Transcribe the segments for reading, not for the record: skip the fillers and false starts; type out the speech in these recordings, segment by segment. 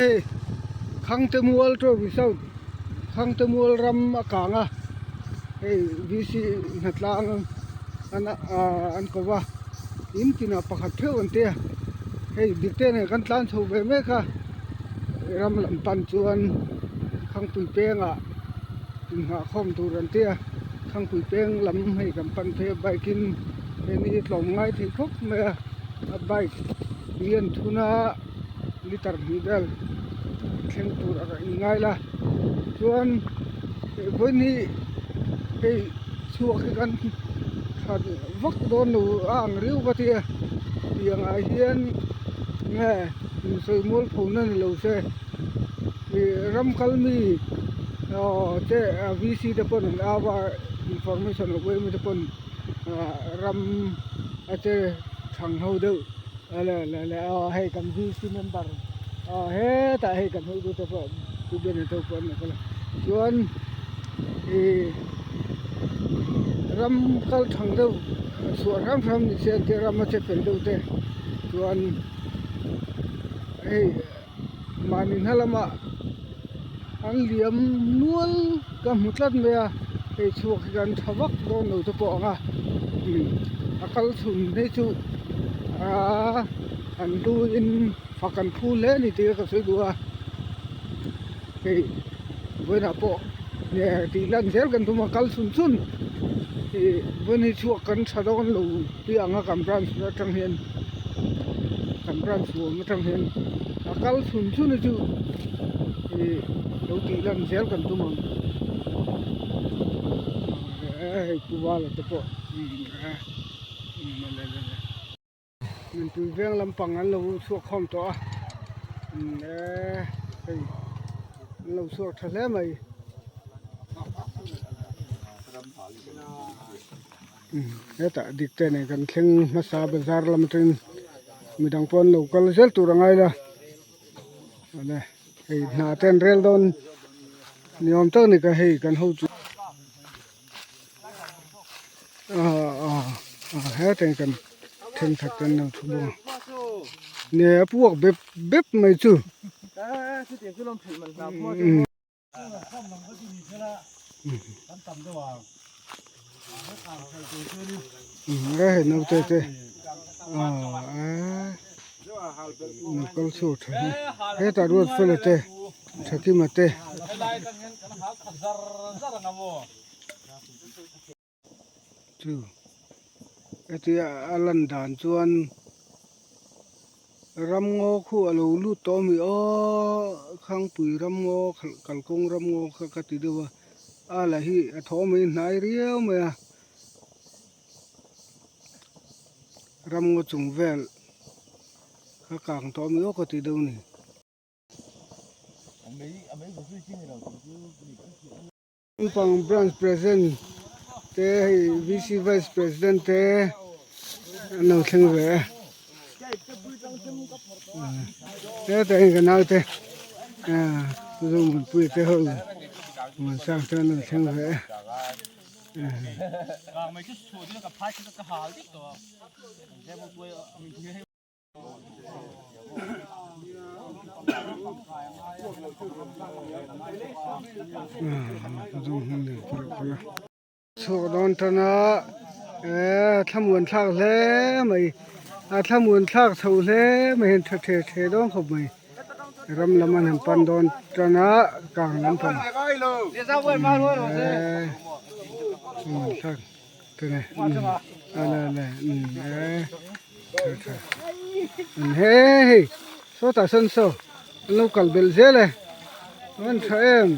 Hei Khangte mual chu result Khangte mual ram a kang a hei VC hnatlang an ahh an ko va in tinah pakhat theuh an tia hei dik te nen kan tlan chho ve mek a ram lam pan chuan Khangpui pengah inngah khawm tur an tia Khangpui peng lam hei kan pan phei a bike in hei ni tlawm ngai thei khawp mai a a bike lian thun a. Liter hnih vel thleng tur a in ngai la chuan vawiin hi hei chhuak hi kan that vak dawn lo a ang riau ka ti a tiang ah hian nge insawi mual pho na ni lo se ih ram kal mi aw che VC te pawn an au a information a awm te pawn ah ram a che thang ho deuh. Le le le aw hei kan VC member aw hetah hei kan hmuh te pawh pu Bena te pawh an lo kal a chuan ih ram kal thang deuh chhuah hram hram ni se an tia ram a che fel deuh te chuan hei mahni hna lamah an liam nual ka hmu tlat mai a hei chhuak hi kan tha vak dawn lo te pawh ang a a kal chhun phei chu aaa an lu in fak an phu hle a ni tih ka sawi duh a hei vawiinah pawh nge tih lan zel kan tum a kal chhun chhun ih vawiin hi chhuak kan tha dawn lo tih ang a kan branch atang hian kan branch huam atang hian a kal chhun chhun hi chu ih lo tih lan zel kan tum ang hei pu vala te pawh mipui veng lampang an lo chhuak khawm tawh a hei an lo chhuak tha hle mai. Hetah dik te nen kan thleng hmasa bazar lam atangin midang pawh an lo kal zel tur a ngai la awle hei hna te an rel dawn ni awm tak a ni ka hei kan ho chu ah ah ah hetah hian kan thenkhat te an lo thu bawk a ne a puak bep bep mai chu. Hei naute te lo kal chhuak tha hi hetah ruat fela te Thakima te. Chu hetia a lan dan chuan ramngaw khu a lo lut tawh a mi aw khangpui ramngaw kalkawng ramngaw kha ka ti deuh a a la hi a thaw mai hnai riau mai a ramngaw chung vel kha kang tawh a mi aw ka ti deuh a ni. Naupang branch president te hei VC vice president te an lo thleng ve a hetah hian ka naute ah Zomuanpuia te ho Muansang te an lo thleng ve a. Chhuak dawn tan a eh thlamuan thlak hle mai a thlamuan thlak chho hle mai hian tha the the dawn khawp mai ram lam an han pan dawn tan a kang lampang eh thlamuan thlak. Hei sawtah sawn saw an lo kal belh zel e an tha em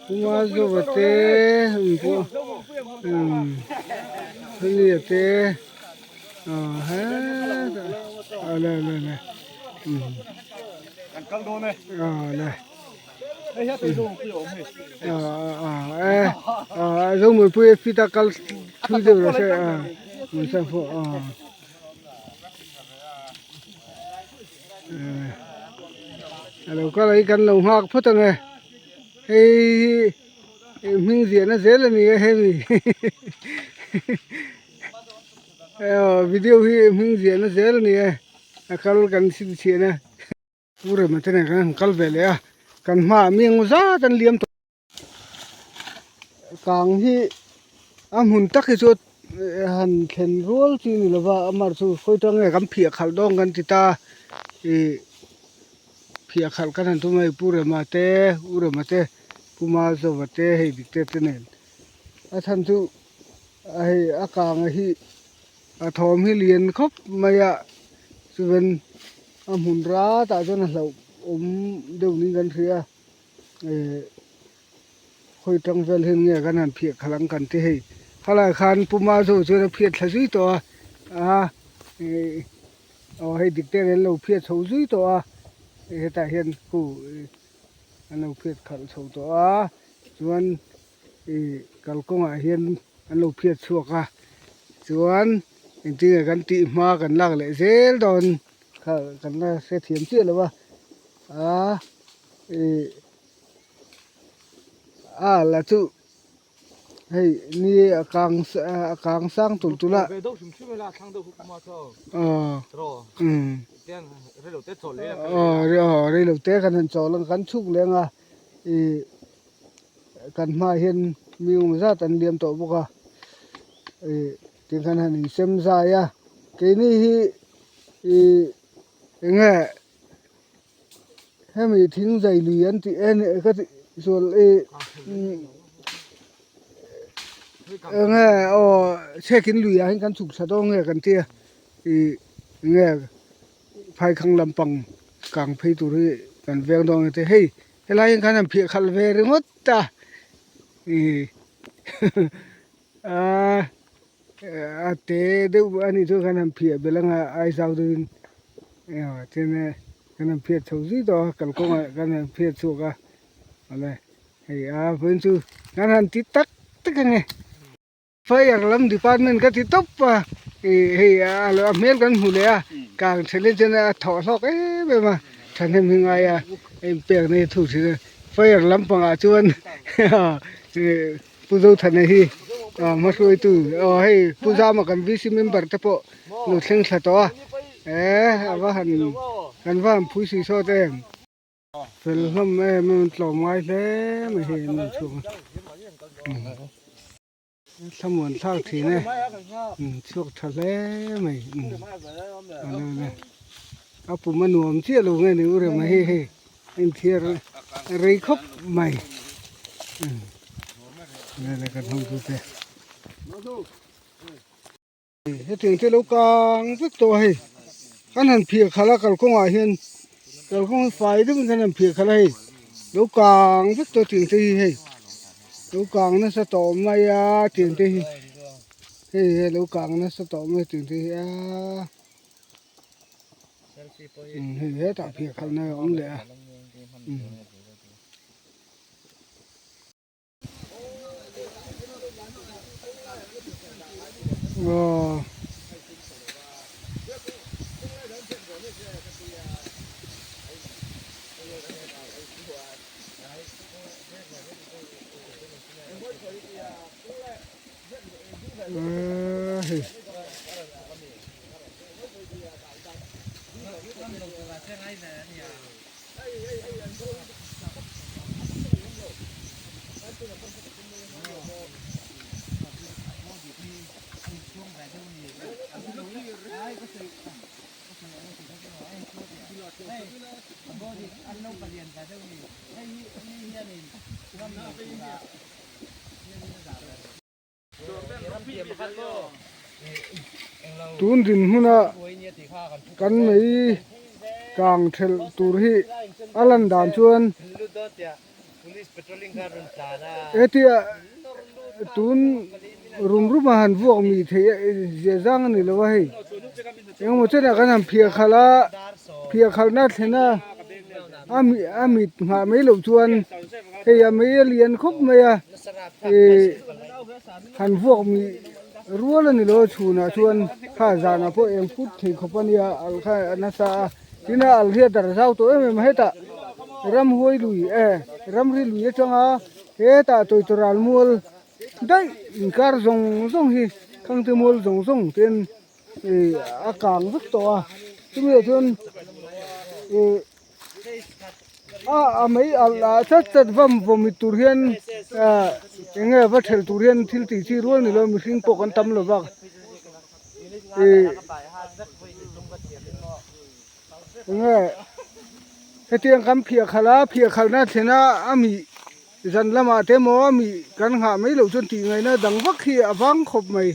Puma zawva te an pawh Sonia te ah hetah ale ale ale ale. Zomuanpuia fit a kal thui deuh rawh se a Muansang pawh a a lo kal a hi kan lo nghak phawt ang e hei hi hming ziahna zel a ni a hemi video hi hming ziahna zel a ni e a kal kan chhinchhiahna. Pu Rema te nen kan han kal ve leh a, kan hmaah mi engmaw zat an liam tawh. Kang hi a hmun tak hi chu han thlen rual chi ni lova amah chu khawi tang nge kan phiah khalh dawn kan ti ta ih phiah khalh kan han tum a hei Pu Rema te U Rema te Pu Mazova te hei dik te te nen a chhan chu hei a kang hi a thawm hi lian khawp mai a chuan a hmun rat ah chuan a hlauh awm deuh niin kan hria a. Ehh khawi tang vel hian nge kan han phiah khalh ang kan ti hei khalai khan puma chu chuan a phiat thla zui tawh a a ih aw hei dik te an lo phiat chho zui tawh a hetah hian khu an lo phiat khalh chho tawh a chuan ih kalkawngah hian an lo phiat chhuak a chuan engtin nge kan tih hma kan lak leh zel dawn kha kan la hrethiam chiah lo a a. Ih a la chu hei ni a kang a kang sang tul tul a aw umm aw reilo te kan han chawl ang kan chhuk leng a ih kan hmaah hian mi engemaw zat an liam tawh bawk a ih tikhan han insem zai a keini hi ih eng nge. Hemi thing zai lui an tih en ka tih sual i enge aw chhekin lui ah hian kan chhuk thla dawn nge kan tia ih enge phaikhang lampang kang phei tur hi kan veng dawn nge te hei helai hian khan an phiah khalh ve ringawt a ih aa a te deuh anih chuan kan han phiah belh anga aizau deuhin chuan kan han phiat chho zui tawh a kalkawngah kan han phiat chhuak a awle hei a vawiin chu kan han ti tak tak ange fire lam department ka ti tawp a ih hei a hmel kan hmu leh a kang then hi chuan a thawh hlawk em em a thahnem hi ngai a a inpek na hi a thu thin a fire lampangah chuan Pu Zothana hi hmahruaitu aw hei Pu Zama kan VC member te pawh lo thleng thla tawh a eh a va han kan va han phui sui sawt em fel hlawm em em tlawm ngai hle mai hei an lo chhuak a thlamuan thlak thin e chhuak tha hle mai a pum a nuam chiah lo nge ni u rema hi hei. Inthiar rei khawp mai lele kan hawng tu te hetiang te lo kang vek tawh a hei kan han phiah khalh a kalkawngah hian kalkawng hi fai deuhin kan han phiah khalh a hei lo kang vek tawh tiang te hi hei lo kang nasa tawh mai a tiang te hi hei hei lo kang nasa tawh mai tiang te hi a. Hei hetah phiah khalh na a awm leh a aw hei. Tun dinhmuna kan mei kang thelh tur hi a lan dan chuan hetia tun rum rum a han vuak mi theih zia zang a ni lo a hei engemaw chenah kan han phiah khalh a phiah khalhna thlen a a mit nghah mai loh chuan hei a mei a lian khawp mai a. Ih han vuak mi rual a ni lo a chhunah chuan kha zanah pawh eng put thei khawp a nia al kha a nasa a tin a al hi a dar zau tawh em em a hetah ramhuai lui eh ramri lui atanga hetah tawite ral mual daih inkar zawng zawng hi thangte mual zawng zawng ten ih a kang vek tawh a chumi ah chuan ih. A a mei alh ah chat chat vam vawmit tur hian ah eng nge va thelh tur hian thil tih chi rual ni lo mihring pawh kan tam lo bak ih eng nge hetiang kan phiah khalh a phiah khalhna thlen a a mih zan lamah te emaw a mih kan nghah mai loh chuan tih ngaihna dang vak hi a vang khawp mai.